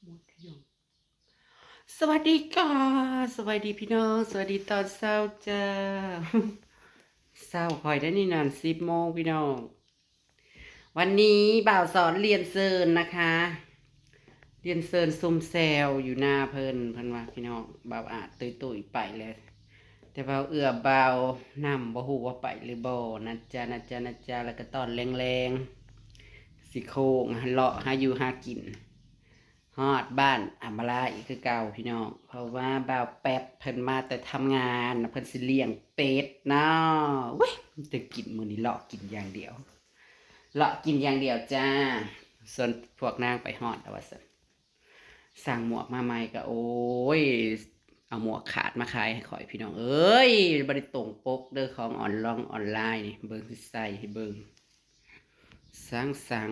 สวัสดีค่ะ สวัสดีพี่น้อง สวัสดีตอนเช้าจ้า เช้าข้อยได้นี่นั่น สิบโมงพี่น้อง วันนี้บ่าวสอนเรียนเชิญนะคะ เรียนเชิญซุมแซวอยู่หน้าเพิ่น เพิ่นว่าพี่น้อง บ่าวอาจตุ้ยๆ ไปแล้ว แต่บ่าวเอื้อบ่าวนำ บ่ฮู้ว่าไปหรือบ่ นะจ๊ะ นะจ๊ะ นะจ๊ะ แล้วก็ตอนแลงๆ สิโค้งเลาะหาอยู่หากิน ฮอดบ้านอำมาลาอีกคือเก่าพี่น้อง เพราะว่าบ่าวแป๊บเพิ่นมาแต่ทำงาน เพิ่นสิเลี้ยงเป็ดเนาะ เว้ย จะกินมื้อนี้เลาะกินอย่างเดียว เลาะกินอย่างเดียวจ้า ส่วนพวกนางไปฮอดแล้วว่าซั่น สั่งหมวกมาใหม่ก็ โอ้ย เอาหมวกขาดมาขายให้ข้อยพี่น้องเอ้ย บ่ได้ตรงปกเด้อ ของออนลองออนไลน์นี่ เบิ่งสิใส่ให้เบิ่ง สั่งสั่ง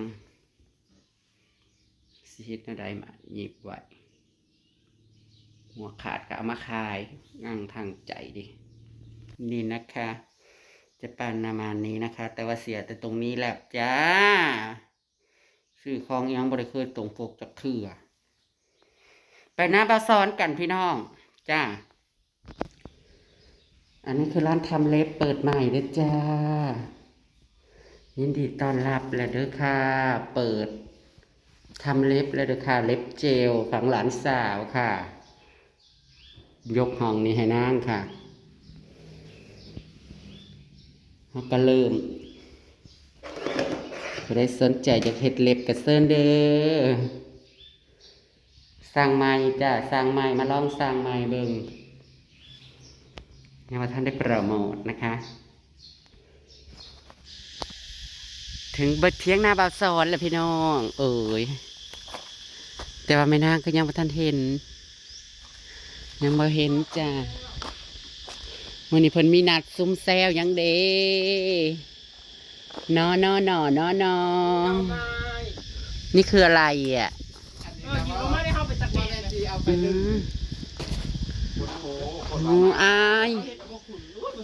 สิเฮ็ดแนวใด มาหยิบไว้ หมวกขาดก็เอามาขาย อ้างทางใจดิ นี่นะคะ จะประมาณนี้นะคะ แต่ว่าเสียแต่ตรงนี้แหละจ้า ซื้อของยังบ่ได้เคยตรงปกจักเทื่อ ไปหน้าบ่าวสอนกันพี่น้อง จ้า อันนี้คือร้านทำเล็บเปิดใหม่เด้อจ้า ยินดีต้อนรับแล้วเด้อค่ะ เปิดทำเล็บแล้วเด้อค่ะ เล็บเจลของหลานสาวค่ะ ยกห้องนี้ให้นางค่ะ เฮาก็เริ่ม ผู้ใดสนใจอยากเฮ็ดเล็บก็เชิญเด้อ สั่งใหม่จ้า สั่งใหม่ มาลองสั่งใหม่เบิ่ง ยังบ่ทันได้โปรโมทนะคะ ถึงเถียงนาบ่าวสอนแล้วพี่น้องเอ๋ย แต่ว่าแม่นางก็ยังบ่ทันเห็น ยังบ่เห็นจ้า มื้อนี้เพิ่นมีนัดซุมแซวหยังเด้ นอ นอ นอ นอ นอ นี่คืออะไรอะ เออ หยิบออกมาได้ เฮาไปตักแดด อืม โอ้ อาย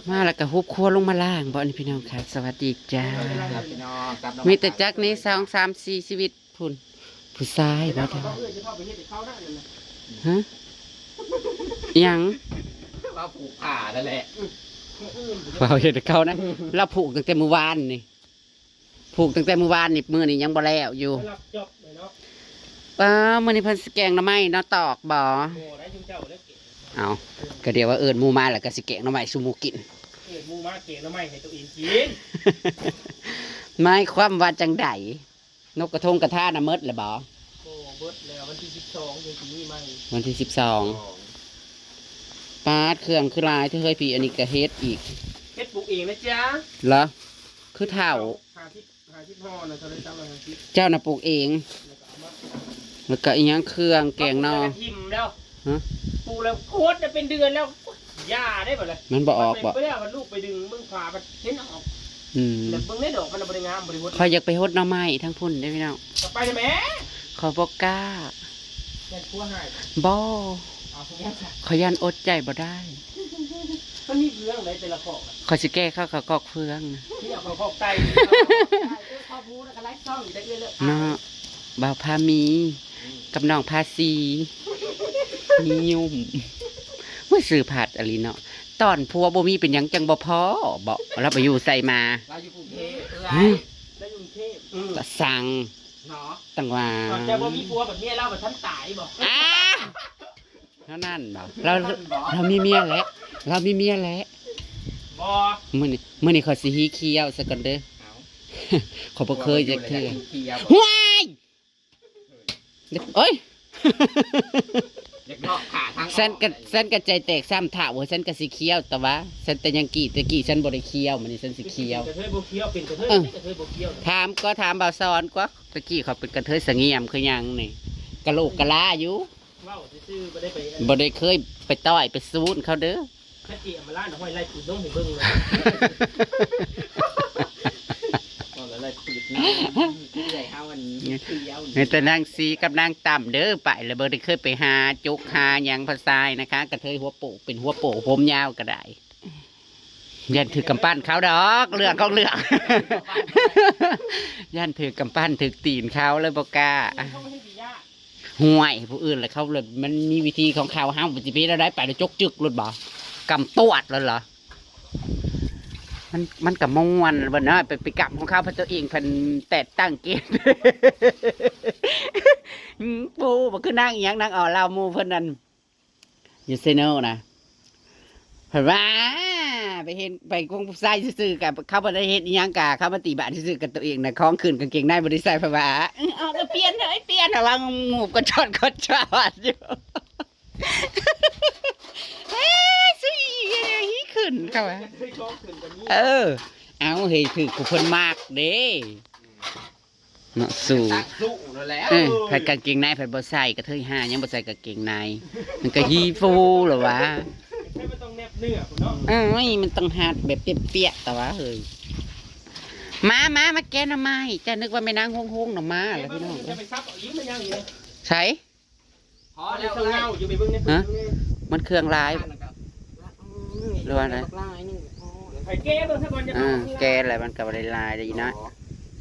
มาแล้วก็ฮุบครัวลงมาล้างบ่ อันนี้พี่น้องค่ะ สวัสดีจ้า ครับพี่น้อง ครับ มีแต่จักนี้ สอง สาม สี่ ชีวิต พุ้น ผู้ชายบ่ เจ้า เอื้อยจะเข้าไปเฮ็ดให้เขาได้นั่นน่ะ ฮะ อิหยัง ว่าผูกผ้านั่นแหละ อืม เว้าเฮ็ดให้เขานะ ลาวผูกตั้งแต่มื้อวานนี่ ผูกตั้งแต่มื้อวานนี่ มื้อนี้ยังบ่แล้วอยู่ รับจ็อบเลยเนาะ ป้า มื้อนี้เพิ่นสิแกงหน่อไม้เนาะ ตอกบ่ บ่ได้ ซุมเจ้าเด้อ เอ้า ก็เดี๋ยวว่าเอิ้นหมู่มาแล้วก็สิแกงหน่อไม้สู่หมู่กิน เอิ้นหมู่มาแกงหน่อไม้ให้ตัวเองกิน หมายความว่าจั่งใด นกกระทงกระทาน่ะหมดแล้วบ่ บ่ เบิดแล้ว วันที่สิบสองจั่งสิมีใหม่ วันที่สิบสอง ปาด เครื่องคือหลายแท้เฮ้ย พี่ อันนี้ก็เฮ็ดอีก เฮ็ดปลูกเองนะจ๊ะ เหรอ คือเฒ่า ห้าสิบ ห้าสิบห่อน่ะ เท่าใด สามร้อยห้าสิบ เจ้าน่ะปลูกเอง แล้วก็เอามา แล้วก็อีหยัง เครื่องแกงหน่อ ปลูกแล้วก็ถิ่มแล้ว ฮะ ปลูกแล้วโคตรจะเป็นเดือนแล้ว อย่าได้บ่เลย มันบ่ออกบ่ ไปแล้วลูกไปดึงเบิ่งฝามันเห็นออก อืม แล้วเบิ่งในดอกมันน่ะบ่ได้งาม บ่ได้หด ข้อยอยากไปหดหน่อไม้ทางพุ้นเด้พี่น้อง ก็ไปเลยแหม ข้อยบ่กล้า ย่านผัวหาย บ่ เอาเฟืองซะ ข้อยย่านอดใจบ่ได้ มันมีเฟืองใดแต่ละคอกน่ะ ข้อยสิแก้เข้ากับคอกเฟืองนะ นี่เอาเข้าคอกไก่ เออ คอกหมูแล้วก็ไล่ช่องอยู่ได้เอื้อยเลย เนาะ บ่าวพามี อืม กับน้องพาสี มียุ่ม เว้ย ซื่อพัดอีหลีเนาะ ตอนผัวบ่มีเป็นหยังจั่งบ่พ้อบ่ ลาวไปอยู่ไสมา ลาวอยู่กรุงเทพฯ เอื้อย ฮะ ลาวอยู่กรุงเทพฯ อืม ตาสัง เนาะ ตั้งว่า ตอนเจ้าบ่มีผัวบัดเมียลาวบัดทันตายบ่ อ้า เท่านั้นบ่ ลาว ลาวมีเมียแล้ว ลาวมีเมียแล้ว บ่ มื้อนี้ มื้อนี้ข้อยสิหีเขี้ยวซะก่อนเด้อ เอ้า ข้อยบ่เคยจักเทื่อ ผัวบ่อยู่แล้วหีเขี้ยว ห้วย โอ๊ย อยากเลาะขาทางออก ฉันก็ ฉันก็ใจแตกซ้ำเฒ่า ฉันก็สิเขี้ยว แต่ว่าฉันแต่ยังกี้ แต่กี้ฉันบ่ได้เขี้ยว มื้อนี้ฉันสิเขี้ยว กระเทยบ่เขี้ยว เป็นกระเทย เออ เป็นกระเทยบ่เขี้ยว ถามก็ถามบ่าวสอนก็ แต่กี้ข้อยเป็นกระเทยสะเงี่ยมคือหยังนี่ กะโหลกกะลาอยู่ เว้าซื่อๆ บ่ได้ไป บ่ได้เคยไปต่อยไปซูนเขาเด้อ ถ้าเจียมมาล้านห้อยไล่ปืนลงให้เบิ่งเลย เอาแล้วไล่ปืนนี่ เอื้อยเฮาอันนี้เขียวนี่ มีแต่นางสีกับนางต่ำเด้อ ไปแล้วบ่ได้เคยไปหาจุกหาหยังผู้ชายนะคะ กระเทยหัวโปกเป็นหัวโปกผมยาวก็ได้ ย่านถืกกำปั้นเขาดอก เรื่องของเรื่อง ย่านถืกกำปั้นถืกตีนเขาเลยบ่กล้า เขาบ่เห็นสิยาก ຫ້ວຍ ຜູ້ອື່ນລະເຂົາລະ ມັນມີວິທີຂອງເຂົາ ເຮົາຊິໄປເຮັດແນວໃດ ໄປລະຈົກຈຶກໂລດບໍ ກຳຕວດໂລດລະ ມັນ ມັນກະມ່ວນເບິ່ງເນາະ ໄປ ໄປກຳຂອງເຂົາ ເພິ່ນ ຕົວເອງເພິ່ນແຕກຕ່າງເກນ ໂອ້ ບໍ່ຄືນາງອີ່ຫຍັງ ນາງອອລາວໝູ່ເພິ່ນນັ້ນ ຢູ່ເຊໂນນະ ເພິ່ນວ່າ ໄປເຫັນ ໄປຄວງຜູ້ຊາຍຊື່ໆ ກະເຂົາບໍ່ໄດ້ເຮັດອີ່ຫຍັງ ກະເຂົາມາຕີບາດຊື່ໆ ກະຕົວເອງນະ ຂອງຂຶ້ນກາງເກງໃນບໍ່ໄດ້ໃສ່ ເພິ່ນວ່າ ເອີ ເອົາກະປ່ຽນເຮີ້ຍ ປ່ຽນ ລະຫວ່າງງູບກະຈອດກະຈອດຢູ່ ເອີຍ ຊິອີ່ຫຍັງຂຶ້ນ ເຂົາວ່າ ເອີ ເອົາເຮີ້ຍ ຖືກຜູ້ເພິ່ນມັກເດ້. ເນາະ ສູ້ ຕັ້ງສູ້ນັ້ນແຫຼະ ເອີ ເອີ ໃຜກາງເກງໃນໃຜບໍ່ໃສ່ ກະເທີຍຫ່າ ຍັງບໍ່ໃສ່ກາງເກງໃນ ມັນກະຮີ້ຟູລະຫວາ ໃຜບໍ່ຕ້ອງແນບເນື້ອພຸ້ນເນາະ ເອີຍ ມັນຕ້ອງຮັດແບບປຽກໆ ຕະຫວາເຮີ້ຍ ມາ ມາ ມາແກະໜໍ່ໄມ້ ເຈົ້ານຶກວ່າແມ່ນາງໂຮງໆ ໜໍ່ມາລະພີ່ນ້ອງ ເອີຍ ໄປຊັບເອົາອີກ ມັນຍັງຢູ່ ໃສ ພໍແລ້ວ ເອົາຢູ່ໄປເບິ່ງໃນ ຮະ ເບິ່ງໃນ ມັນເຄື່ອງຫຼາຍ ຫຼືວ່າໃດ ບັກລາຍໜຶ່ງພໍ ໃຫ້ແກະເບິ່ງຊະກ່ອນ ຢ່າ ອ່າ ເອົາເຄື່ອງ ແກະແລ້ວມັນກໍບໍ່ໄດ້ຫຼາຍເດ້ອີ່ນະ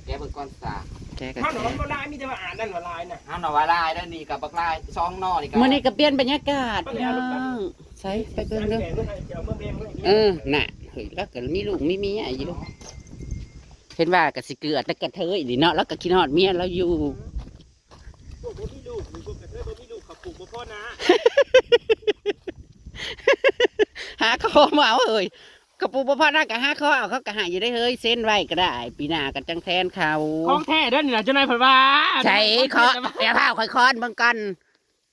ແກະເບິ່ງກ່ອນຊະ ແກະກໍ ເຮົານະ ແກະ ມັນບໍ່ຫຼາຍ ມີແຕ່ວ່າອ່ານນັ້ນວ່າຫຼາຍນະ ເຮົານະວ່າຫຼາຍ ແລ້ວນີ້ກໍບັກລາຍ ສອງໜໍ່ນີ້ກໍ ມື້ນີ້ກໍປ່ຽນບັນຍາກາດ ພີ່ນ້ອງ ໃສ ໄປເບິ່ງເດີ ເອີ ນະ ເຮີ້ຍ ລາວກໍມີລູກມີເມຍຢູ່ ເຫັນວ່າກໍຊິເກືອແຕ່ກະເທີຍນີ້ເນາະ ລາວກໍຄິດຮອດເມຍລາວຢູ່. ພວກບໍ່ມີລູກ ພວກກະເທີຍບໍ່ມີລູກ ເຂົາປູກບໍ່ພໍນາ ຫາຂໍມາເອົາເຮີ້ຍ ເຂົາປູກບໍ່ພໍນາກະຫາຂໍເອົາ ເຂົາກະໃຫ້ຢູ່ເດ້ເຮີ້ຍ ເຊັນໄວ້ກະໄດ້ ປີໜ້າກະຈັ່ງແທນເຂົາ ຂອງແທ້ເດີນີ້ນະ ເຈົ້ານາຍເພິ່ນວ່າ ໃສ ຂໍ ດຽວພາຂ້ອຍຄ້ອນເບິ່ງກ່ອນ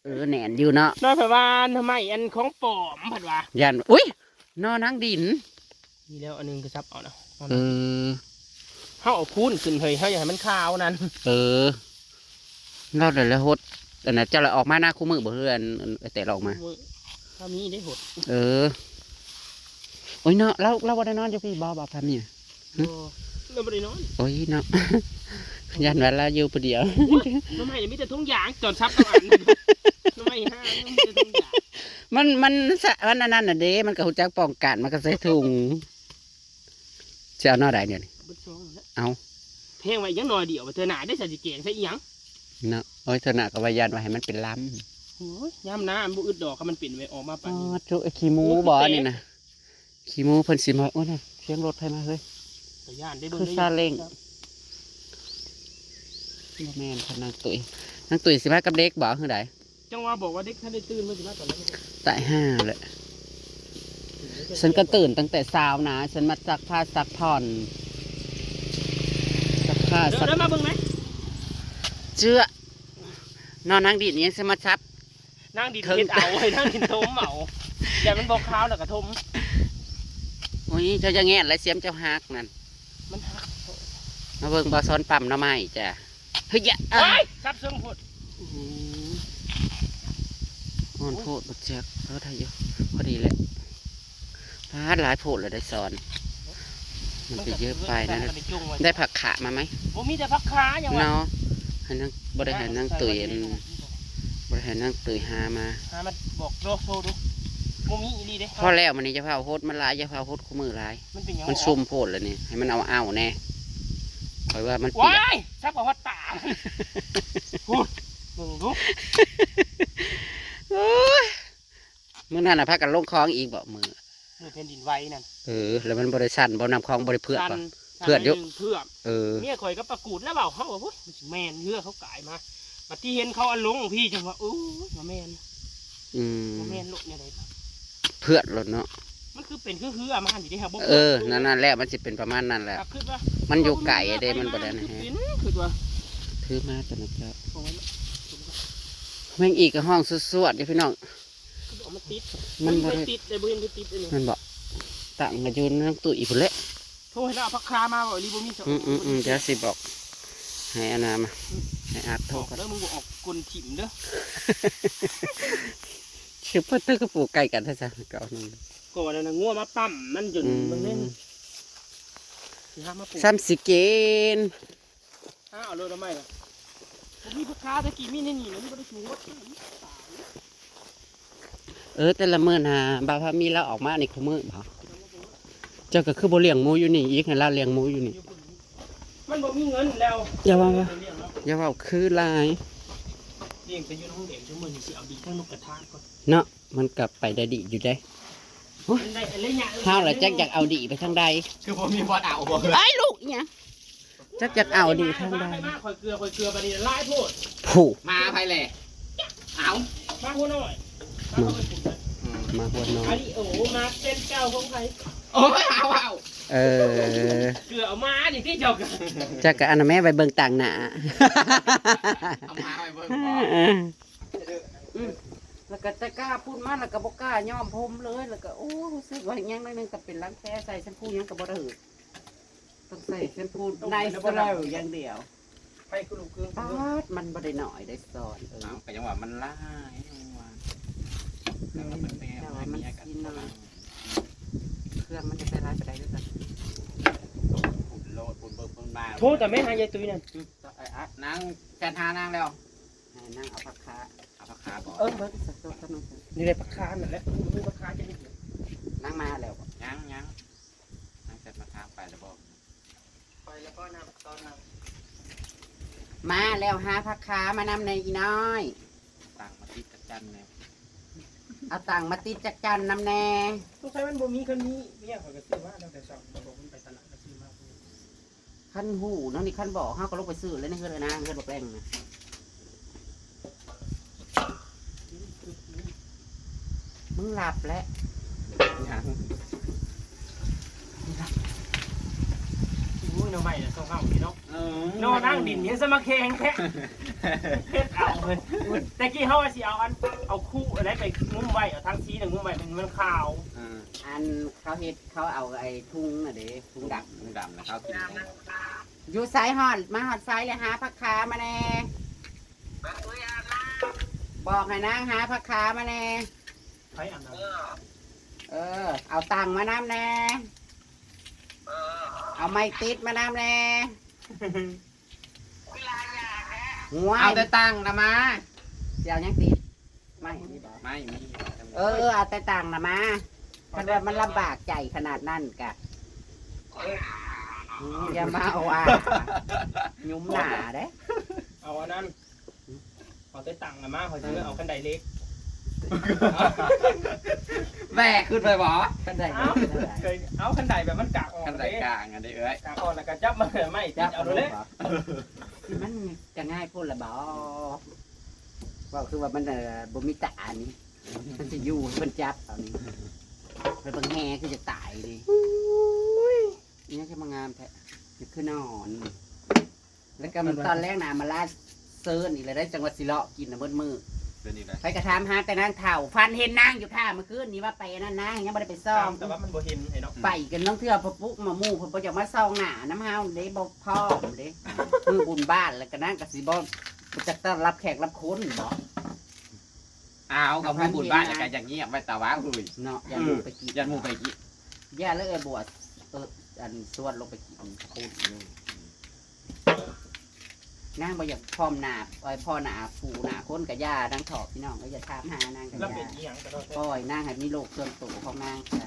ເອີ ແໜ້ນຢູ່ເນາະ ນ້ອຍເພິ່ນວ່າໜໍ່ໄມ້ອັນຂອງປອມ ເພິ່ນວ່າ ຢ້ານ ອຸ້ຍ ໜໍ່ນາງດິນ ນີ້ແລ້ວອັນໜຶ່ງກະຈັບເອົານະ ເອີ ເຮົາເອົາຄູນຂຶ້ນເຮີ້ຍ ເຮົາຢາກໃຫ້ມັນຂາວນັ້ນ ເອີ ລາວໄດ້ແລ້ວຫົດ ອັນນັ້ນເຈົ້າລະອອກມານາຄູ່ມື້ບໍ່ ເຮືອນ ເອື້ອຍແຕລະອອກມາ ຄູ່ມື້ ຖ້າມີໄດ້ຫົດ ເອີ ໂອ້ຍເນາະ ລາວ ລາວບໍ່ໄດ້ນອນຢູ່ພີ້ບໍ່ ບໍ່ພາເມຍ ບໍ່ ລາວບໍ່ໄດ້ນອນ ໂອ້ຍເນາະ ຢ້ານວ່າລາວຢູ່ຜູ້ດຽວ ໂອ້ຍ ໜໍ່ໄມ້ມີແຕ່ຖົງຢາງ ຈອນສັບເອົາອັນ ໜໍ່ໄມ້ຫາມີແຕ່ຖົງຢາງ ມັນ ມັນ ມັນອັນນັ້ນນະເດ້ ມັນກໍຮູ້ຈັກປ້ອງກັນ ມັນກໍໃສ່ຖົງ ຊິເອົາໜໍ່ໃດດຽວນີ້ ເບິດສອງແລ້ວ ເອົາ ແພງໄວ້ຫຍັງໜໍ່ດຽວ ເທື່ອໜ້າໄດ້ໃສ່ຊິແກງໃສ່ອີ່ຫຍັງ ເນາະ ໂອ້ຍ ເທື່ອໜ້າກໍວ່າຢ້ານວ່າໃຫ້ມັນເປັນລຳ ໂອ້ຍ ຍາມໜ້າມັນບໍ່ອຶດດອກ ຄັນມັນເປັນໄວ້ອອກມາປານນີ້ ອໍ ໂທ້ ຂີ້ໝູບໍ່ນີ້ນະ ຂີ້ໝູເພິ່ນຊິມາ ໂອ້ຍ ສຽງລົດໃຜມາເຮີ້ຍ ກໍຢ້ານໄດ້ເບິ່ງ ຄືຊາເລັ້ງ ບໍ່ແມ່ນ ນາງຕຸ້ຍ ນາງຕຸ້ຍຊິມາກັບເດັກບໍ່ ຄືໃດ ຈັ່ງວ່າບອກວ່າເດັກທັນໄດ້ຕື່ນ ມັນຊິມາຕອນໃດ ຕາຍຫ່າແຫຼະ ຊັ້ນກໍຕື່ນຕັ້ງແຕ່ເຊົ້ານະ ຊັ້ນມາຊັກຜ້າຊັກຜ່ອນ ຊັກຜ້າ ເດີ ຊັກ ເດີມາເບິ່ງໄໝ ເຈື່ອ ນອນນາງດິນຍັງຊິມາຊັບ ນາງດິນເຮັດເອົາ ໃຫ້ນາງດິນຖົມເອົາ ຢ້ານມັນບໍ່ຂາວແລ້ວກໍຖົມ ໂອ້ຍ ເຈົ້າຢ່າແງນຫຼາຍ ສຽມເຈົ້າຫັກນັ້ນ ມັນຫັກ ມາເບິ່ງບ່າວສອນປ້ຳໜໍ່ໄມ້ຈ້າ ເຮີ້ຍ ໂອ້ຍ ສັບເຊິ່ງໂພດ ອືມ ອ່ອນໂພດບັກຈັກ ເອີ ໄດ້ຢູ່ ພໍດີແຫຼະ ປາດ ຫຼາຍໂພດລະໄດ້ສອນ ມັນຈະເຍີະໄປນັ້ນ ໄດ້ຜັກຂາມາໄໝ ບໍ່ມີແຕ່ຜັກຂາຫຍັງວະ ເນາະ ໃຫ້ນາງ ບໍ່ໄດ້ໃຫ້ນາງຕຸ້ຍ ບໍ່ໄດ້ໃຫ້ນາງຕຸ້ຍຫາມາ ຫາມາບອກໂລໂຊດູ ບໍ່ມີອີ່ຫຼີເດ້ ພໍແລ້ວ ມື້ນີ້ຢ່າຟ້າວຫົດມັນຫຼາຍ ຢ່າຟ້າວຫົດຄູ່ມື້ຫຼາຍ ມັນເປັນຫຍັງ ມັນຊຸ່ມໂພດແລ້ວນີ້ ໃຫ້ມັນເອົາໆແດ່ ຂ້ອຍວ່າມັນປຽກ ວ້າຍ ສັບເອົາຮອດຕາ ພຸ້ນ ເບິ່ງດູ ໂອ້ຍ ມື້ນັ້ນນະພາກັນລົງຄອງອີກບໍ ມື້ ມື້ແຜ່ນດິນໄຫວນັ້ນ ເອີ ແລ້ວມັນບໍ່ໄດ້ສັ່ນບໍ ນ້ຳຄອງບໍ່ໄດ້ເຜືອກບໍ ສັ່ນ ເຜືອກຢູ່ ເຜືອກ ເອີ ເມຍຂ້ອຍກັບປາກູດລະເວົ້າ ເຮົາວ່າ ໂອ້ຍ ມັນຊິແມ່ນເຮືອເຂົາກາຍມາ ບັດທີ່ເຫັນເຂົາເອົາລົງພີ້ ຈັ່ງວ່າ ໂອ້ຍ ບໍ່ແມ່ນ ອືມ ບໍ່ແມ່ນໂລດແນວໃດ ເຜືອກໂລດເນາະ ມັນຄືເປັນຄືເຮືອມານີ້ເດ້ ເຮົາບໍ່ ເອີ ນັ້ນໆແຫຼະ ມັນຊິເປັນປະມານນັ້ນແຫຼະ ກໍຄິດວ່າ ມັນຢູ່ໄກເດ້ ມັນບໍ່ໄດ້ ຄືເປັນ ຄິດວ່າ ຖືມາຕົວນັ້ນເຈົ້າ ແມ່ງອີກກໍຮ້ອງສວດໆຢູ່ພີ່ນ້ອງ ຄືເອົາມາຕິດ ມັນບໍ່ໄດ້ ມັນຕິດເດ້ ບໍ່ເຫັນໄປຕິດເດ້ນີ້ ແມ່ນບໍ່ ຕັ້ງກໍຢູ່ນຳຕຸ້ຍພຸ້ນແຫຼະ ໂທໃຫ້ລາວເອົາຜັກຄາມາ ເວົ້າອີ່ຫຼີບໍ່ມີສະ ອືມໆໆ ດຽວຊິບອກ ໃຫ້ອັນນາມາ ໃຫ້ອາດໂທກ່ອນ ບອກເດີ ມຶງບໍ່ອອກກົ້ນຖິ້ມເດີ ຊິເພິ່ນເຕີກະປູກໃກ້ກັນແທ້ຊະ ກໍເອົານັ້ນ ກໍວ່ານັ້ນ ງົວມາປ້ຳມັນຈົນ ອືມ ມັນເດ້ ຊິຫາມາປູກ ຊ້ຳຊິເກັນ ອ້າວ ເລີດເອົາໃໝ່ລະ ບໍ່ມີຜັກຄາ ແຕ່ກີ້ມີໃນນີ້ ມັນບໍ່ໄດ້ຈູດ ເອີ ແຕ່ລະມື້ນະ ບ່າວພາມີລາວອອກມານີ້ຄູ່ມື້ບໍ ເຈົ້າກໍຄືບໍ່ລ້ຽງໝູຢູ່ນີ້ອີກ ໃຫ້ລາວລ້ຽງໝູຢູ່ນີ້ ມັນບໍ່ມີເງິນແລ້ວ ຢ່າເວົ້າ ຢ່າເວົ້າຄືຫຼາຍ ງໄປຢູ່ໃນຫ້ອງແດງ ຊຸມື້ນີ້ຊິເອົາດີທັງນົກກະທາກ່ອນເນາະ. ມັນກໍໄປໄດ້ດີຢູ່ເດ້. ໂອ້ຍ ມັນໄດ້ໄລຍະ ເຮົາລະຈັກຢາກເອົາດີໄປທາງໃດ ຄືບໍ່ມີບ່ອນເອົາບໍ່. ເອີຍ ລູກອີຫຍັງ ຈັກຢາກເອົາດີທາງໃດ. ມາ ຂ້ອຍເກືອ ຂ້ອຍເກືອ ບາດນີ້ຫຼາຍໂພດ. ຜູ້ ມາໃຜແຫຼະ. ເອົາ ມາຫົວນ້ອຍ ມາ ມາຫົວນ້ອຍ. ອາລິໂອ ມາເປັນເຈົ້າຂອງໃຜ. ໂອ້ຍ ເອົາ ເອົາ ເອີ ເກືອເອົາມານີ້ຕິເຈົ້າກະ ຈັກກະອັນນະແມ່ ໄວ້ເບິ່ງຕ່າງໜ້າ ເອົາມາໄວ້ເບິ່ງບໍ່. ອືມ ແລ້ວກໍແຕ່ກ້າພຸ້ນມາ ແລ້ວກໍບໍ່ກ້າຍ້ອມຜົມເລີຍ ແລ້ວກໍ ໂອ້ ຮູ້ສຶກວ່າຫຍັງໜ້ອຍໜຶ່ງ ກໍເປັນລັງແຄ ໃສ່ແຊມພູຫຍັງກໍບໍ່ໄດ້ ຕ້ອງໃສ່ແຊມພູ Natural ຢ່າງດຽວ. ໄປຄືລູກຄື ປາດ ມັນບໍ່ໄດ້ໜ້ອຍໄດ້ສອນເອີຍ. ເອົ້າ ກໍຍັງວ່າມັນຫຼາຍ ຍັງວ່າ ແຕ່ວ່າມັນ ແຕ່ວ່າມັນຊິໜ້ອຍ ເຄື່ອງມັນຈະໃສ່ຫຼາຍປານໃດເດີ. ໂທແຕ່ແມ່ຫາຍາຍຕຸ້ຍນັ້ນ ນາງແຊດຫານາງແລ້ວ. ໃຫ້ນາງເອົາຜັກຄາ ເອົາຜັກຄາບໍ່? ເອີ ເບິ່ງສະ ໂຕຂະໜົມ ນີ້ແຫຼະຜັກຄານັ້ນແຫຼະ ບໍ່ມີຜັກຄາຈະເຮັດຫຍັງ. ນາງມາແລ້ວບໍ່? ຍັງ ຍັງ ນາງແຊດມາຖາມໄປແລ້ວບໍ່? ໄປແລ້ວບໍ່ນຳຕອນນັ້ນ? ມາແລ້ວ ຫາຜັກຄາມານຳແດ່ອີນ້ອຍ. ຕັງມາຕິດຈັກຈັ່ນແດ່ ເອົາຕັງມາຕິດຈັກຈັ່ນນຳແດ່. ສົງໄສມັນບໍ່ມີ ຄັນມີເມຍຂ້ອຍກໍຊື້ມາຕັ້ງແຕ່ເຊົ້າ ບອກມັນໄປຕະຫຼາດກໍຊື້ມາ. ຄັນຮູ້ນຳນີ້ ຄັນບອກເຮົາກໍລົງໄປຊື້ເລີຍໃນເຮືອນເອື້ອຍນາງ ເຮືອນບັກແປ້ງນະ. ມຶງຫຼັບແລ້ວ. ຍັງ ໂອ້ຍ ໜໍ່ໄມ້ນະ ຊອກເຮົານີ້ເນາະ. ເອີ ໜໍ່ນາງດິນນີ້ສະມາແຂງແທ້ ເຮັດເອົາເວີຍ. ແຕ່ກີ້ເຮົາວ່າຊິເອົາອັນ ເອົາຄຸອັນໃດໄປງຸ້ມໄວ້ ເອົາຖັງສີນະງຸ້ມໄວ້ ມັນ ມັນຂາວ. ເອີ ອັນເຂົາເຮັດ ເຂົາເອົາໄອ້ທຸງນະເດ້ ທຸງດຳ ທຸງດຳນະ ເຂົາກິນ. ຢູ່ໃສ ຮອດ ມາຮອດໃສແລ້ວ ຫາຜັກຄາມາແດ່. ບອກໃຫ້ນາງຫາຜັກຄາມາແດ່. ໃຜອາບນ້ຳ? ເອີ ເອົາຕັງມານຳແດ່. ເອົາໄມ້ຕິດມານຳແດ່. ໂອ້ຍ ເອົາແຕ່ຕັງນະມາ. ຊິເອົາຫຍັງຕິດ? ໄມ້ມີບໍ່? ໄມ້ມີ. ເອີ ເອີ ເອົາແຕ່ຕັງນະມາ. ຄັນວ່າມັນລຳບາກໃຈຂະໜາດນັ້ນກະ ຢ່າມາເວົ້າວ່າ ຍຸ່ມໜ້າເດ້. ເອົາອັນນັ້ນ ເອົາແຕ່ຕັງນະມາ ຂ້ອຍຊິເອົາຄັນໄດເຫຼັກ. ແບກຂຶ້ນໄປບໍ່? ຄັນໄດເຫຼັກ ເອົາ ເອົາຄັນໄດແບບມັນກາກອອກ ຄັນໄດກາງອັນນີ້ເອີຍ ກາກອອກແລ້ວກໍຈັບມາ ໄມ້ຕິດເອົາໂລດເດ້. ມັນກະງ່າຍໂພດລະບໍ? ເວົ້າຄືວ່າມັນ ເອີ ບໍ່ມີຕານີ້ ມັນຊິຢູ່ໃຫ້ເພິ່ນຈັບເອົານີ້ ໄປເບິ່ງແຮ່ຄືຈະຕາຍນີ້. ໂອ້ຍ ອີຫຍັງຄືມາງາມແທ້ ຄືນອນ. ແລ້ວກໍຕອນແລງນະ ອຳມາລາເຊີນອີກແລ້ວໄດ໋ ຈັ່ງວ່າຊິເລາະກິນນະເບິດມື້. ເປັນອີກແລ້ວ ໃຜກໍຖາມຫາແຕ່ນາງເຖົ້າ ຝັນເຫັນນາງຢູ່ຄ່າ ມື້ຄືນນີ້ວ່າໄປອັນນັ້ນນາງຍັງບໍ່ໄດ້ໄປສ່ອງ ແຕ່ວ່າມັນບໍ່ເຫັນເນາະ. ອືມ ໄປກັນລາງເທື່ອ ພໍປຸກມາໝູ່ເພິ່ນບໍ່ຢາກມາສ່ອງໜ້ານຳເຮົາເດ້ ບໍ່ພ້ອມເດ້. ມື້ບຸນບ້ານແລ້ວກໍນາງກໍຊິບໍ່ ບໍ່ຈັກຕ້ອນຮັບແຂກຮັບຄົນບໍ? ອ້າວ ກໍມື້ບຸນບ້ານແລ້ວກໍຢາກງຽບໄວ້ຕາວ່າເຮີ້ຍເນາະ. ຢ້ານໝູ່ໄປກິນ ຢ້ານໝູ່ໄປກິນ. ຢ່າເລີຍ ເອື້ອຍບົວ ເອີ ອັນ ຊວນລົງໄປກິນພຸ້ນເລີຍ. ນາງບໍ່ຢາກພ້ອມໜ້າ ເອີຍ ພໍ້ໜ້າຜູ້ໜ້າຄົນກໍຢ່ານາງເຖາະ ພີ່ນ້ອງເອີຍ ຢ່າຖາມຫານາງກໍຢ່າ. ປ່ອຍນາງໃຫ້ມີໂລກສ່ວນໂຕຂອງນາງຊະ.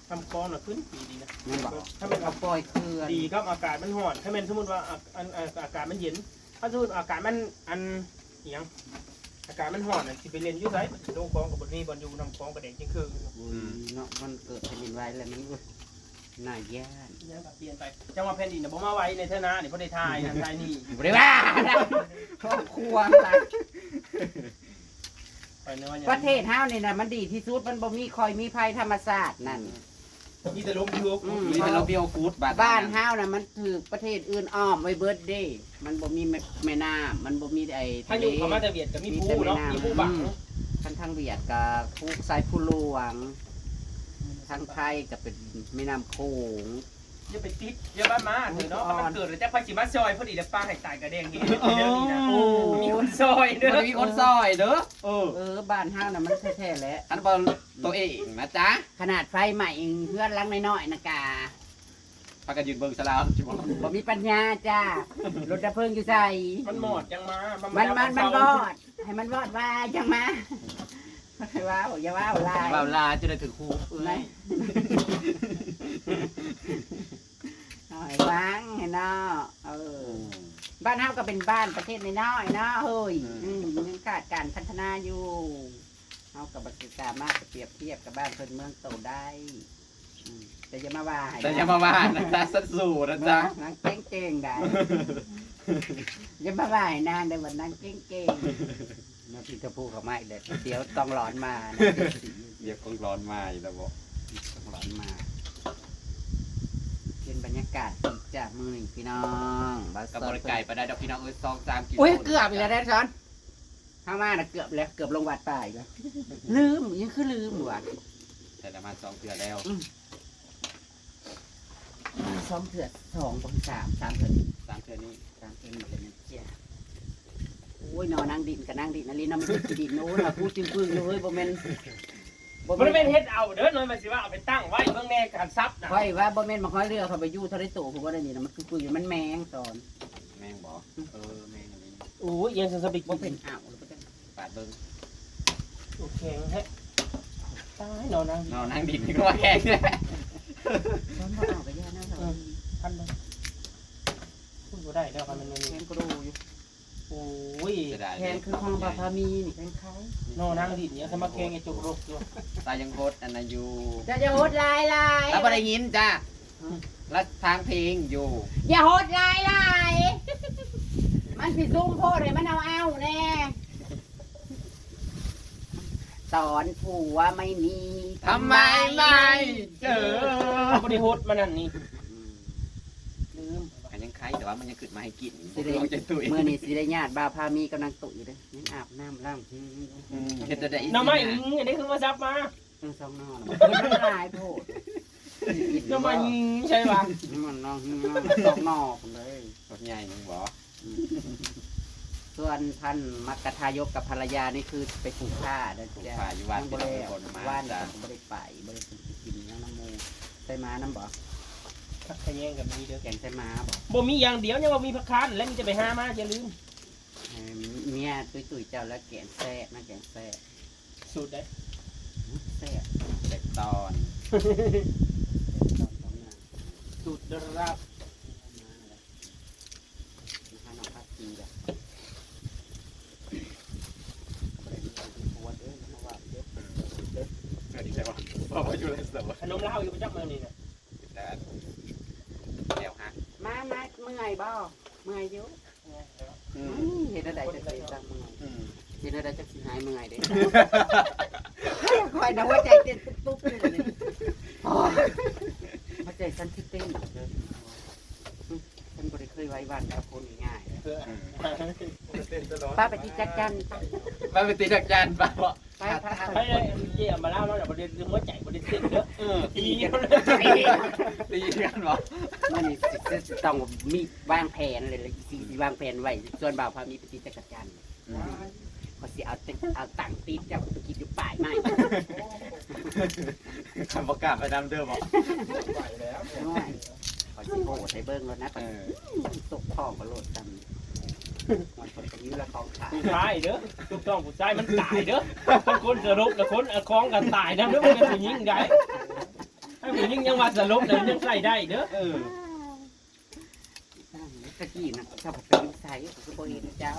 ນ້ຳຄອງນະຂຶ້ນດີໆນະ ແມ່ນບໍ່? ຖ້າແມ່ນເອົາປ່ອຍເຂື່ອນ ດີກັບອາກາດມັນຮ້ອນ. ຖ້າແມ່ນສົມມຸດວ່າ ອາ ອັນ ອາ ອາກາດມັນເຢັນ ຄັນສົມມຸດອາກາດມັນ ອັນ ອີຫຍັງ ອາກາດມັນຮ້ອນນະ ຊິໄປຫຼິ້ນຢູ່ໃສ? ໂລງຄອງກໍບໍ່ມີບ່ອນຢູ່ ນ້ຳຄອງກໍແດງຈຶ່ງເຄິ່ງ. ອືມ ເນາະ ມັນເກີດແຜ່ນດິນໄຫວແລ້ວມັນ ໂອ້ຍ ໜ້າຢ້ານ. ຍັງກໍປ່ຽນໄປ ຈັ່ງວ່າແຜ່ນດິນນະບໍ່ມາໄຫວໃນເທື່ອໜ້ານີ້ ບໍ່ໄດ້ຖ່າຍນັ້ນຖ່າຍນີ້ ບໍ່ໄດ້ວ່ານະ ຄອບຄົວຫຼາຍ. ປະເທດເຮົານີ້ນະ ມັນດີທີ່ສຸດ ມັນບໍ່ມີ ຄ່ອຍມີໄພທຳມະຊາດນັ້ນ. ມີແຕ່ລົມທີ່ຫົວ ອືມ ມີແຕ່ລົມທີ່ຫົວຂຸດ. ບ້ານ ບ້ານເຮົານະ ມັນຖືກປະເທດອື່ນອ້ອມໄວ້ເບິດເດ້. ມັນບໍ່ມີແມ່ ແມ່ນ້ຳ ມັນບໍ່ມີໄອ້ທະເລ. ພາຍຸເຂົ້າມາແຕ່ຫວຽດກໍມີພູເນາະ ມີແຕ່ແມ່ນ້ຳ ມີພູບັງ. ອືມ ຄັນທາງຫວຽດກໍພູ ສາຍພູຫຼວງ, ທາງໄທກໍເປັນແມ່ນ້ຳໂຂງ. ຢ່າໄປຕິດ ຢ່າມາ ມາເຖາະເນາະ ມັນເກີດແລ້ວຈັກໃຜຊິມາຊ່ອຍ ພໍດີແລ້ວປາໃຫ້ຕາຍກະແດງເດ ແນວນີ້ນະ. ໂອ້ ມີຄົນຊ່ອຍເດີ ບໍ່ໄດ້ມີຄົນຊ່ອຍເດີ. ເອີ ເອີ ບ້ານເຮົານະ ມັນແທ້ໆແຫຼະ ອັນບໍ່ ຕົວເອງນະຈ໊ະ. ຂະໜາດໄຟໄໝ້ເຮືອນຫຼັງນ້ອຍໆນະກະ ພາກັນຢືນເບິ່ງສະລາວ ບໍ່ມີປັນຍາຈ້າ. ລົດດັບເພີງຢູ່ໃສ? ມັນມອດຈັ່ງມາ ມັນ ມັນ ມັນ ມັນມອດ ໃຫ້ມັນວອດວ່າຈັ່ງມາ. ເວົ້າ ຢ່າເວົ້າຫຼາຍ ເວົ້າຫຼາຍຈະໄດ້ຖືກຄູບເອີຍ. ເອົາໃຫ້ຟັງໃຫ້ເນາະ ເອີ. ອືມ ບ້ານເຮົາກໍເປັນບ້ານປະເທດນ້ອຍໆເນາະເຮີ້ຍ. ອືມ ອືມ ຍັງຂາດການພັດທະນາຢູ່. ເຮົາກໍບໍ່ສາມາດຈະປຽບທຽບກັບບ້ານເພິ່ນເມືອງໂຕໄດ້. ອືມ ແຕ່ຢ່າມາວ່າໃຫ້ ແຕ່ຢ່າມາວ່ານາງ ນາງສັດສູນະຈ໊ະ ນາງເກັ່ງໆໄດ໋. ຢ່າມາວ່າໃຫ້ນາງເດີວ່ານາງເກັ່ງໆ. ມາກິນກະປູເຂົ້າມາອີກແລ້ວ ດຽວຕ້ອງຫຼອນມານະ. ດຽວຕ້ອງຫຼອນມາອີກແລ້ວບໍ? ຕ້ອງຫຼອນມາ. ເປັນບັນຍາກາດອີກຈ້າມື້ນີ້ພີ່ນ້ອງ. ກໍບໍ່ໄດ້ໄກປານໃດດອກພີ່ນ້ອງເອີຍ ສອງສາມກິໂລ. ໂອ້ຍ ເກືອບອີກແລ້ວເດ້ຊັ້ນ. ເຮົາມານະເກືອບແລ້ວ ເກືອບລົງວັດປ່າອີກແລ້ວ. ລືມ ຍັງຄືລືມຢູ່ຫວາ? ແຕ່ລະມາສອງເທື່ອແລ້ວ. ອືມ ສອງເທື່ອ ສອງບໍ່ ສາມ ສາມເທື່ອນີ້ ສາມເທື່ອນີ້ ສາມເທື່ອນີ້ແລ້ວແມ່ນເຈ້ຍ. ໂອ້ຍ ໜໍ່ນາງດິນກໍນາງດິນອີ່ຫຼີເນາະ ມີແຕ່ຂີ້ດິນ. ໂອ້ຍ ຜູ້ຈິງປຶ້ງເອີຍ ບໍ່ແມ່ນ ບໍ່ ບໍ່ ແມ່ນ ແມ່ນເຮັດເອົາເດີ ນ້ອຍວ່າຊິວ່າເອົາໄປຕັ້ງໄວ້ເບິ່ງແດ່ການສັບນະ. ຂ້ອຍວ່າບໍ່ແມ່ນໝາກຫອຍເລືອກ ເຂົາໄປຢູ່ທະເລໂຕ ຜູ້ວ່າໄດ້ນີ້ນະ ມັນຄືປຶ້ງຢູ່ ມັນແມງຕອນ ແມງບໍ? ເອີ ແມງອັນນີ້. ໂອ້ຍ ອີຫຍັງຊັ້ນ ສະບິກ ບໍ່ເປັນອ່າວ ປາດເບິ່ງ. ໂອເຄ ແທ້ ຕາຍ ໜໍ່ນາງດິນ ໜໍ່ນາງດິນນີ້ກໍວ່າແຂງແທ້. ຊ້ອນບໍ່ເອົາກໍຢ່ານະ. ເອີ ພັນເບິ່ງ ຄຸນບໍ່ໄດ້ແລ້ວ ຄັນແມ່ນແນວນີ້ ແຂງກະດູຢູ່. ໂອ້ຍ ເສຍດາຍເດ້ ແຂງຄືຂອງບ່າວພາມີນີ້ ແຂງຂາຍ. ໜໍ່ນາງດິນນີ້ ສະມາແຂງໄອ້ຈົກລົກຢູ່. ຕາຍັງຫົດອັນນັ້ນຢູ່ ເຈົ້າຢ່າຫົດຫຼາຍໆ ລາວບໍ່ໄດ້ຍິນຈ້າ. ລະທາງເພງຢູ່ ຢ່າຫົດຫຼາຍໆ ມັນຊິສູງໂພດ ໃຫ້ມັນເອົາໆແດ່. ຕອນຜົວໄມ່ມີ ທຳໄມໄມ່ເຈີ. ບໍ່ໄດ້ຫົດມານັ້ນນີ້ ອືມ ລືມ. ກໍຍັງໄຄ ແຕ່ວ່າມັນຍັງຂຶ້ນມາໃຫ້ກິນ. ຊິໄດ້ ມື້ນີ້ຊິໄດ້ຍາດບ່າວພາມີກັບນາງຕຸ້ຍເດີ ຍັງອາບນ້ຳລ້າງ. ອືມ ເຮັດແນວໃດ ໜໍ່ໄມ້ ອືມ ອັນນີ້ຄືມາສັບມາ. ເອີ ສອງໜໍ່ ມັນຫຼາຍໂພດ. ໜໍ່ໄມ້ໃຊ່ຫວາ? ມັນໜໍ່ ສອງໜໍ່ພຸ້ນເລີຍ. ບັກໃຫຍ່ໜຶ່ງບໍ? ອືມ ສ່ວນທ່ານມັກກະທາຍົກກັບພັນລະຍານີ້ຄືໄປປູກຂ່າເດີ ປູກຂ່າຢູ່ວັດ ຍັງບໍ່ແລ້ວ. ວັດກໍບໍ່ໄດ້ໄປ ບໍ່ໄດ້ກິນຫຍັງນຳໝູ່. ໃສ່ໝານຳບໍ? ຜັກຂະແຍງກໍມີເດີ. ແກງໃສ່ໝາບໍ? ບໍ່ມີຢ່າງດຽວ ຍັງວ່າມີຜັກຄານ ແລະມີແຕ່ໄປຫາມາ ຢ່າລືມ. ເອີ ເມຍຕຸ້ຍໆເຈົ້າລະແກງແຊບນະ ແກງແຊບ. ສູດໃດ? ແຊບ ແຊບຕອນ ແຊບຕອນຂອງນາງ ສູດເດີລະ. ມາຫານ້ອງພັກຊີລະ ບໍ່ໄດ້ມີຄົນຊວນເດີ ຢ່າມາວ່າເດີ. ເກີດອີກແລ້ວ ວ່າຢູ່ແລ້ວ ຂະໜົມລາວຢູ່ປະຈຳມື້ນີ້ນະ. ແລ້ວ ແລ້ວຮະ ມາ ມາ ເມື່ອຍບໍ່? ເມື່ອຍຢູ່. ອືມ ເຮັດແນວໃດຈັກຊິຈັກເມື່ອຍ? ອືມ ເຮັດແນວໃດຈັກຊິຫາຍເມື່ອຍເດ້? ຂ້ອຍນະຫົວໃຈເຕັ້ນຕຸບໆຢູ່ນີ້. ໂອ້ຍ ຫົວໃຈສັ່ນເຕັ້ນເດີ. ອືມ ເພິ່ນບໍ່ໄດ້ເຄີຍໄວ້ວາງກັບຄົນງ່າຍໆ. ອືມ ປ້າໄປຕີຈັກຈັ່ນ ປ້າໄປຕີຈັກຈັ່ນ ປ້າເບາະ. ໄປ ໄປ ໄປ ໄປເລີຍ ເຈ້ອຳມາລາວເນາະ ບໍ່ໄດ້ ຫົວໃຈບໍ່ໄດ້ເຕັ້ນເດີ. ເອີ ຕີ ຕີ ຕີກັນບໍ່? ມື້ນີ້ຊິ ຊິ ຊິຕ້ອງມີວາງແຜນເລີຍ ຊິ ຊິວາງແຜນໄວ້ ຊວນບ່າວພາມີໄປຕີຈັກກະຈັນ. ອືມ ຂ້ອຍຊິເອົາ ເອົາຕັງຕິດເຈົ້າໄປກິນຢູ່ປ່າຍໄມ້. ຄັນບໍ່ກ້າໄປນຳເດີບໍ? ໄປແລ້ວ ໂອ້ຍ ຂ້ອຍຊິໂຫດໃຫ້ເບິ່ງໂລດນະ. ເອີ ຕົກທ້ອງກໍໂລດຊ້ຳ. ມັນເປັນຢູ່ລະຂອງຂາຍ ຜູ້ຊາຍເດີ ຖືກຕ້ອງ ຜູ້ຊາຍມັນຕາຍເດີ. ບາງຄົນສະຫຼົບລະຄົນ ອາ ຂອງກໍຕາຍນຳເດີ. ບໍ່ແມ່ນຜູ້ຍິງໃດ ໃຫ້ຜູ້ຍິງຍັງວ່າສະຫຼົບແລ້ວຍັງໃຊ້ໄດ້ເດີ. ເອີ ຕະກີ້ນະ ເຈົ້າໄປຢູ່ໃສ ຂ້ອຍຄືບໍ່ເຫັນເຈົ້າ?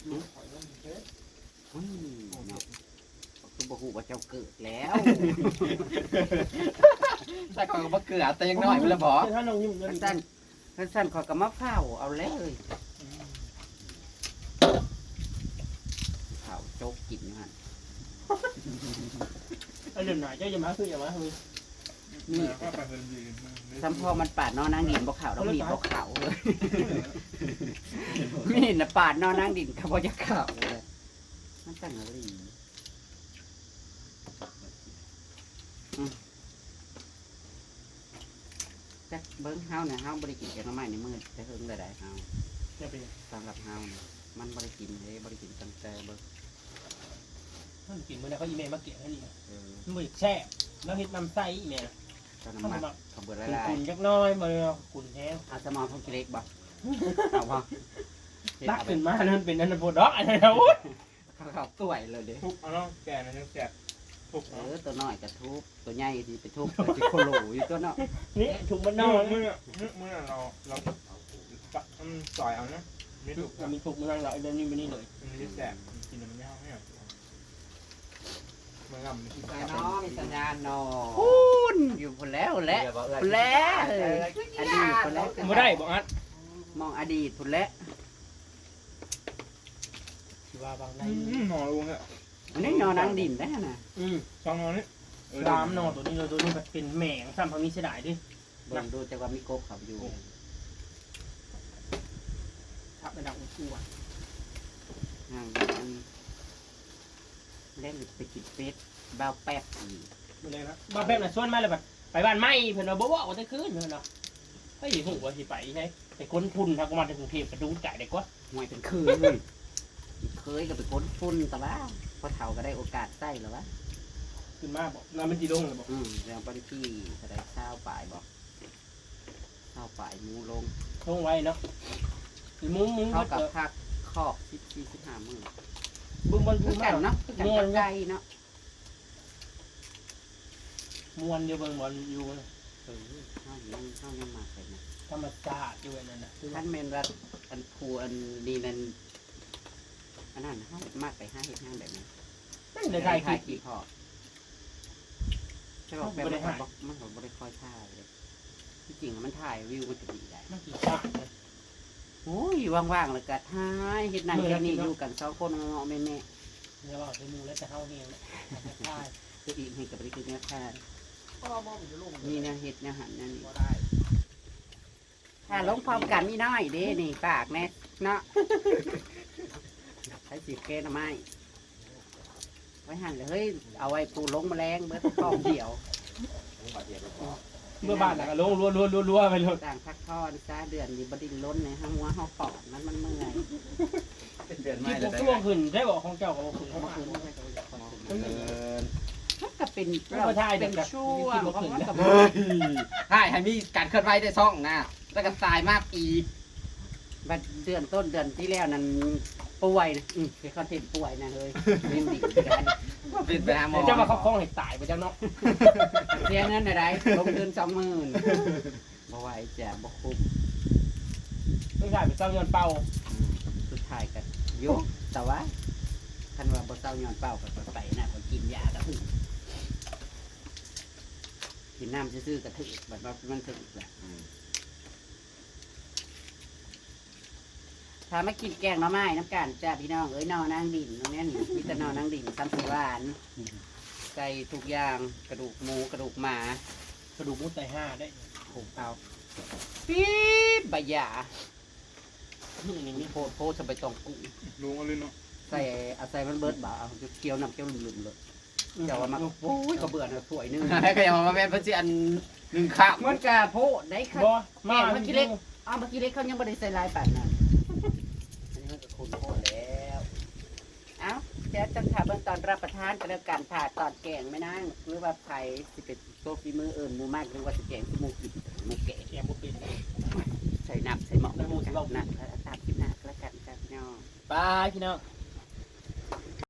ຫຶ? ໂອ້ຍ ເນາະ ຂ້ອຍຄືບໍ່ຮູ້ວ່າເຈົ້າເກີດແລ້ວ. ແຕ່ຂ້ອຍກໍບໍ່ເກີດ ແຕ່ຍັງນ້ອຍພຸ້ນລະບໍ? ຄັນຊັ້ນ ຄັນຊັ້ນຂ້ອຍກໍມາເຝົ້າເອົາແລ້ວເອີຍ. ເຂົ້າຈົກກິນຢູ່ຫັ້ນ. ອັນເດີນໜ້າເຈົ້າຢ່າມາ ຄືຢ່າມາ ຄື ນີ້ ສຳພໍມັນປາດໜໍ່ນາງດິນບໍ່ເຂົ້າດອກ ມີດບໍ່ເຂົ້າເລີຍ. ມີດນະປາດໜໍ່ນາງດິນກໍບໍ່ຢາກເຂົ້າເລີຍ. ມັນຈັ່ງອີ່ຫຼີ. ອືມ ຈັກເບິ່ງເຮົານະ ເຮົາບໍ່ໄດ້ກິນແກງໜໍ່ໄມ້ໃນມື້ແຕ່ເຫິງແລ້ວໃດເຮົາ. ສຳລັບເຮົານະ ມັນບໍ່ໄດ້ກິນເດ້ ບໍ່ໄດ້ກິນຕັ້ງແຕ່ເບິ່ງ ມັນກິນມື້ໃດ ເຂົາອີ່ແມ່ມາແກງໃຫ້ນີ້. ເອີ ມັນບໍ່ຢາກແຊບ ລາວເຮັດນ້ຳໃສອີ່ແມ່ນະ. ເຈົ້ານ້ຳມັກ ເຂົາເບິດຫຼາຍໆ ກຸນໆຈັກໜ້ອຍ ບໍ່ໄດ້ກຸນແຮງ. ເອົາສະໝໍ່ຜົງຂີ້ເຫຼັກບໍ່? ເອົາບໍ່? ຕັກຂຶ້ນມານັ້ນເປັນອັນນັ້ນໂພດດອກ ອັນນັ້ນ. ໂອ້ຍ ເຂົ້າຖ້ວຍເລີຍເດ້. ທຸບເອົາເນາະ ແກ່ນະ ແກະທຸບເອົາ. ເອີ ຕົວນ້ອຍກໍທຸບ ຕົວໃຫຍ່ຊິໄປທຸບ ກໍຊິໂຄໂລຢູ່ຕົວເນາະ. ນີ້ທຸບມັນເນາະ. ມື້ ມື້ ມື້ນັ້ນເຮົາ ເຮົາ ປະ ໄປ ອືມ ຊອຍເອົານະ ມີທຸກ ມັນມີທຸກ ມັນນັ່ງຫຼາຍແບບນີ້ ແບບນີ້ເລີຍ ມັນຊິແຊບ ກິນແລ້ວມັນຍາວແຮງ ມັນງາມ ໄປເນາະ ມີສັນຍານເນາະ ພຸ້ນ ຢູ່ພຸ້ນແລ້ວແຫຼະ ພຸ້ນແຫຼະ ເອີ ອະດີດພຸ້ນແຫຼະ ບໍ່ໄດ້ບໍ່ອັດ ມອງອະດີດພຸ້ນແຫຼະ ຊິວ່າບາງໃດ ອືມ ໜໍ່ລົງແລ້ວ ອັນນີ້ໜໍ່ນາງດິນໄດຫັ້ນນະ ອືມ ສອງໜໍ່ນີ້ ສາມໜໍ່ ໂຕນີ້ ໂຕນີ້ມັນເປັນແມງຊ້ຳ ເຮົາມີເສຍດາຍເດ້ ເບິ່ງດູ ຈັກວ່າມີກົບເຂົ້າໄປຢູ່ ໂອ້ ທັບໄປດັງອ້ວນ ນາງ ອັນ ແລ້ວໄປກິນເປັດ ບ່າວແປັບອີກ ມື້ແລງນະ ບ່າວແປັບນະ ຊວນມາແລ້ວບັດ ໄປບ້ານໃໝ່ ເພິ່ນວ່າບໍ່ເວົ້າແຕ່ຄືນ ເພິ່ນວ່າ ເຮີ້ຍ ຮູ້ວ່າຊິໄປໃສ ໄປຂົນຝຸ່ນ ຫາກວ່າມາແຕ່ກຸງເທບກະດູດກາຍໄດ້ກວ່າ ຫ່ວຍ ເປັນຄືນ ເຄີຍກໍໄປຂົນຝຸ່ນ ແຕ່ວ່າພໍເຖົ້າກໍໄດ້ໂອກາດໃຊ້ແລ້ວວະ ຂຶ້ນມາບໍ ແລ້ວມັນຊິລົງແລ້ວບໍ ອືມ ແລ້ວບັນທີເທົ່າໃດ ຊາວປາຍບໍ ຊາວປາຍ ໝູລົງ ລົງໄວເນາະ ໝູ ໝູ ເຮົາກໍພັກຄອກສິບສີ່ ສິບຫ້າມື້ ເບິ່ງບ່ອນຢູ່ ຄືກັນເນາະ ຄືກັນກັບໄກ່ເນາະ ມ່ວນຢູ່ ເບິ່ງບ່ອນຢູ່ ເອີ ເຮົາຍັງ ເຮົາຍັງມັກໄປນະ ທຳມະຊາດຢູ່ອັນນັ້ນນະ ຄັນແມ່ນວ່າ ອັນຜູ້ອັນນີ້ນັ້ນ ອັນນັ້ນ ເຮົາມັກໄປຫາເຮັດງານແບບນັ້ນ ໄດ້ຖ່າຍຄລິບອີກ ແຕ່ວ່າແບບມັນກໍບໍ່ ມັນກໍບໍ່ໄດ້ຄ່ອຍຖ່າຍເດ້ ທີ່ຈິງມັນຖ່າຍວິວມັນກໍດີໄດ໋ ມັນຂີ້ຄ້ານເດ້ ໂອ້ຍ ວ່າງໆ ແລ້ວກໍຖ່າຍ ເຮັດນັ້ນເຮັດນີ້ ຢູ່ກັນສອງຄົນເງາະໆ ແມ່ໆ ຢ່າເວົ້າໃສ່ໝູ່ແລ້ວ ແຕ່ເຮົາແຮງ ຖ່າຍ ຕົວເອງແຮງກໍບໍ່ໄດ້ຄືແນວທາງ ມີແນວເຮັດແນວຫັ້ນແນວນີ້ ຖ້າລົງພ້ອມກັນມີນ້ອຍເດ້ນີ້ ຝາກແດ່ເນາະ ໃຜຊິແກງໜໍ່ໄມ້ ໄວ້ຫັ້ນແຫຼະເຮີ້ຍ ເອົາໄວ້ປູລົງມາແລງເບິດກ້ອງດຽວ ເມື່ອບ້ານແລ້ວກໍລົງ ລົວໆໆໆ ໄປໂລດ ຕ່າງພັກຜ່ອນຊະ ເດືອນນີ້ບໍ່ດີ້ນລົນໃນຫົວເຮົາປອດ ມັນ ມັນເມື່ອຍ ເປັນເດືອນໃໝ່ແລ້ວ ກິນບໍ່ຄືນໄດ້ບໍ ຂອງເຈົ້າກໍບໍ່ຄືນ ບໍ່ຄືນ ມັນກໍເປັນ ມັນກໍເປັນ ມັນບໍ່ຖ່າຍ ເປັນ ແບບ ຊ່ວງ ກິນບໍ່ຄືນ ມັນກໍບໍ່ ເຮີ້ຍ ຖ່າຍໃຫ້ມີການເຄື່ອນໄຫວໃນຊ່ອງນະ ແລ້ວກໍສາຍມາກອີກ ບັດເດືອນຕົ້ນເດືອນທີ່ແລ້ວນັ້ນປ່ວຍນະ ອືມ ເຮັດຄອນເທັນປ່ວຍນະເຮີ້ຍ ເປັນໄປຫາໝໍ ເຈົ້າວ່າເຂົາຄອງໃຫ້ຕາຍບໍ່ຈັກເນາະ ເສຍເງິນໄດ້ ລົງທຶນສອງໝື່ນ ບໍ່ໄຫວຈ້ະ ບໍ່ຄຸ້ມ ສຸດທ້າຍໄປເຊົາຍ້ອນເປົ່າ ອືມ ສຸດທ້າຍກໍຢູ່ ແຕ່ວ່າຄັນວ່າບໍ່ເຊົາຍ້ອນເປົ່າກໍໄປນະ ໄປກິນຢາກໍຫຶ້ມ ກິນນ້ຳຊື່ໆກໍຖືກ ບັດວ່າມັນຖືກລະ ອືມ ພາມາກິນແກງໜໍ່ໄມ້ນຳກັນຈ້າພີ່ນ້ອງເອີຍ ໜໍ່ນາງດິນ ຕອນນີ້ມີແຕ່ໜໍ່ນາງດິນ ຊ້ຳຊິຫວານ ໃສ່ທຸກຢ່າງ ກະດູກໝູ ກະດູກໝາ ກະດູກໝູຕາຍຫ່າໄດ້ ໂອ້ ເອົາ ປີບ ໃບຢາ ນີ້ ນີ້ ນີ້ ໂພດ ໂພດ ສະໃບຕອງກຸ້ງ ລົງເອົາເລີຍເນາະ ໃສ່ ເອົາໃສ່ມັນເບິດບາດ ເອົາຂຽວນ້ຳຂຽວລຶ້ມໆ ໂລດ ເຈົ້າວ່າມັກ ໂອ້ຍ ເຂົາເບື່ອນະຖ້ວຍໜຶ່ງ ໃຫ້ກໍຢ່າວ່າແມ່ນເພິ່ນຊິອັນໜຶ່ງຄາບ ມັນກະໂພດໄດ໋ ບໍ່ ມາ ບັກຂີ້ເຫຼັກ ເອົາ ບັກຂີ້ເຫຼັກເຂົາຍັງບໍ່ໄດ້ໃສ່ຫຼາຍປານນັ້ນ ອັນນີ້ມັນກະຂຸ້ນໂພດແລ້ວ ເອົ້າ ດຽວຈັ່ງຖ້າເບິ່ງຕອນຮັບປະທານກໍແລ້ວກັນ ຖ້າຕອນແກງແມ່ນາງ ຫຼືວ່າໃຜຊິເປັນໂຊຝີມື ເອີ້ນໝູມາ ຫຼືວ່າຊິແກງສູ່ໝູກິນ ໝູແກງ ແກງບໍ່ເປັນ ໃສ່ນ້ຳໃສ່ໝໍ້ ມັນໝູຊິເວົ້າ ນັ້ນ ຕາມຄລິບໜ້າກໍແລ້ວກັນຈ້າພີ່ນ້ອງ ບາຍພີ່ນ້ອງ.